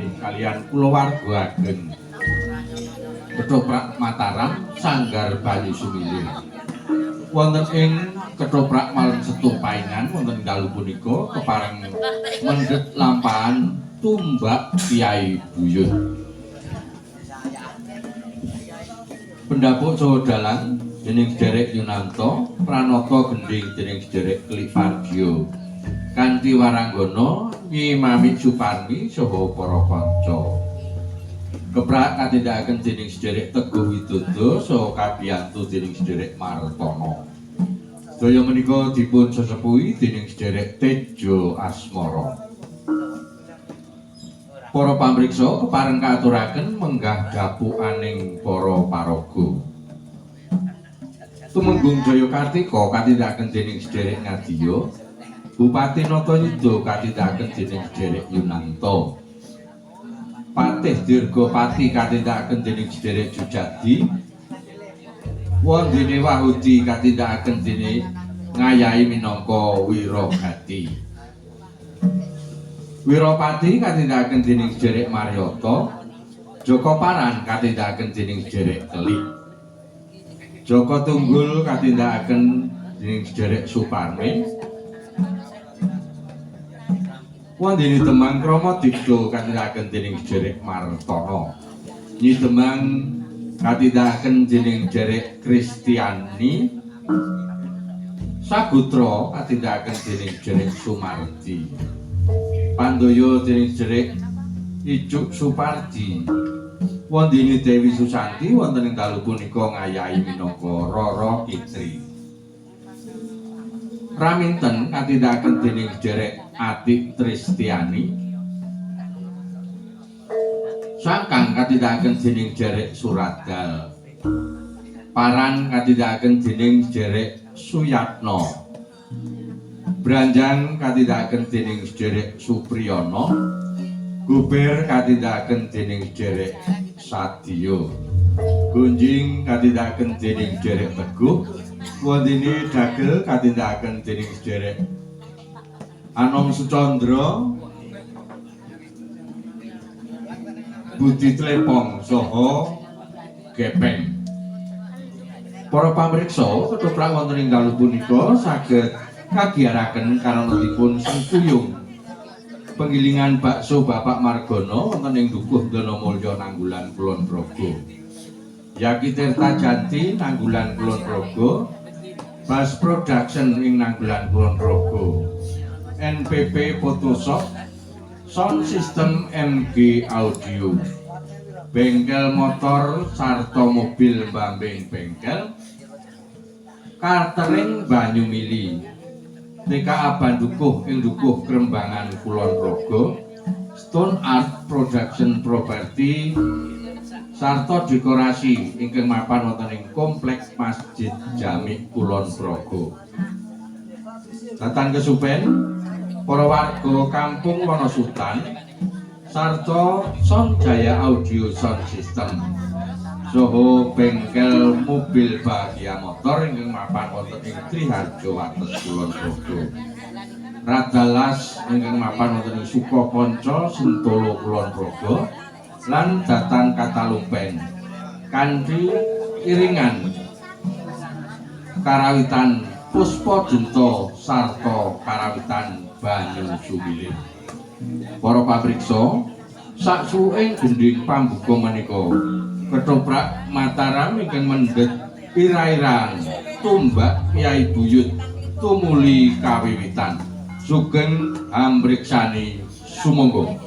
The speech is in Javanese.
bilih kalian kulawarga ageng Ketoprak Mataram Sanggar Banyu Sumilir. Wonten ing ketoprak malem Setu Paingan wonten dalu punika kepareng mendhet lampahan tumbak Kyai Buyut. Pendapuk saha dalang dening Sederek Yunanto, pranata gendhing dening Sederek Klik Pardiyo. Kanthi waranggana Nyi Mamik Suparmi saha para kanca. Keprak katindakaken dening Sederek Teguh Widodo saha kabiyantu dening Sederek Martono. Sedaya menika dipun sesepuhi dening Sederek Tejo Asmara. Para pamriksa kepareng kaaturaken menggah dapukaning para paraga. Tumenggung Jaya Kartika katindakaken dening Sederek Ngadiya, Bupati Natayuda katindakaken dening Sederek Yunanto. Patih Dirgapati katindakaken dening Sederek Jujadi. Wondene Wahudi katindakaken dening ngayahi minangka Wiragati. Wirapati katindakaken dening Sederek Maryata. Jaka Paran katindakaken dening Sederek Kelik. Jaka Tunggul katindakaken dening Sederek Suparmin. Wondene Demang Krama Digdo katindakaken dening Sederek Martono. Nyi Demang katindakaken dening Sederek Kristiani. Sagutra katindakaken dening Sederek Sumardi. Pandaya dening Sederek Icuk Supardi. Wondene Dewi Susanti wonten ing dalu punika ngayahi minangka Rara Kitri. Raminten katindakaken dening Sederek Atik Tristiani. Sangkang katindakaken dening Sederek Suradal. Paran katindakaken dening Sederek Suyatno. Branjang katindakaken dening Sederek Supriyono. Guber katindakaken dening Sederek Sadiyo. Gunjing katindakaken dening Sederek Teguh. Wondene Dagel katindakaken dening Sederek Anom Sucandra, Budi Tlepong saha Gepeng. Para pamriksa, ketoprak wonten ing dalu punika saged kagiyaraken karanipun sengkuyung penggilingan bakso Bapak Margono wonten ing Dukuh Donomulyo Nanggulan Kulon Progo. Yaki Tirta Janti Nanggulan Kulon Progo, Bas Production ing Nanggulan Kulon Progo, NPP Photoshop, Sound System MG Audio, Bengkel Motor sarta Mobil Bambing Bengkel, Catering Banyumili, TKA Bandukuh ing Dukuh Krembangan Kulon Progo, Stone Art Production Property sarta dekorasi ingkang mapan wonten ing Kompleks Masjid Jami Kulon Progo. Datan kesupen para warga Kampung Wonosutan sarta Sound Jaya Audio Sound System saha bengkel mobil Bahagia Motor ingkang mapan wonten ing Triharjo Wates Kulon Progo. Radalas ingkang mapan wonten ing Sukokonco Sentolo Kulon Progo lan Datan Katalumpen kanthi iringan karawitan Puspa Denta sarta karawitan Banyu Sumilir. Para pamriksa, saksuwing gendhing pambuka menika ketoprak Mataram ingkang mendhet ira-iran tumbak Kyai Buyut tumuli kawiwitan. Sugeng amriksani sumangga.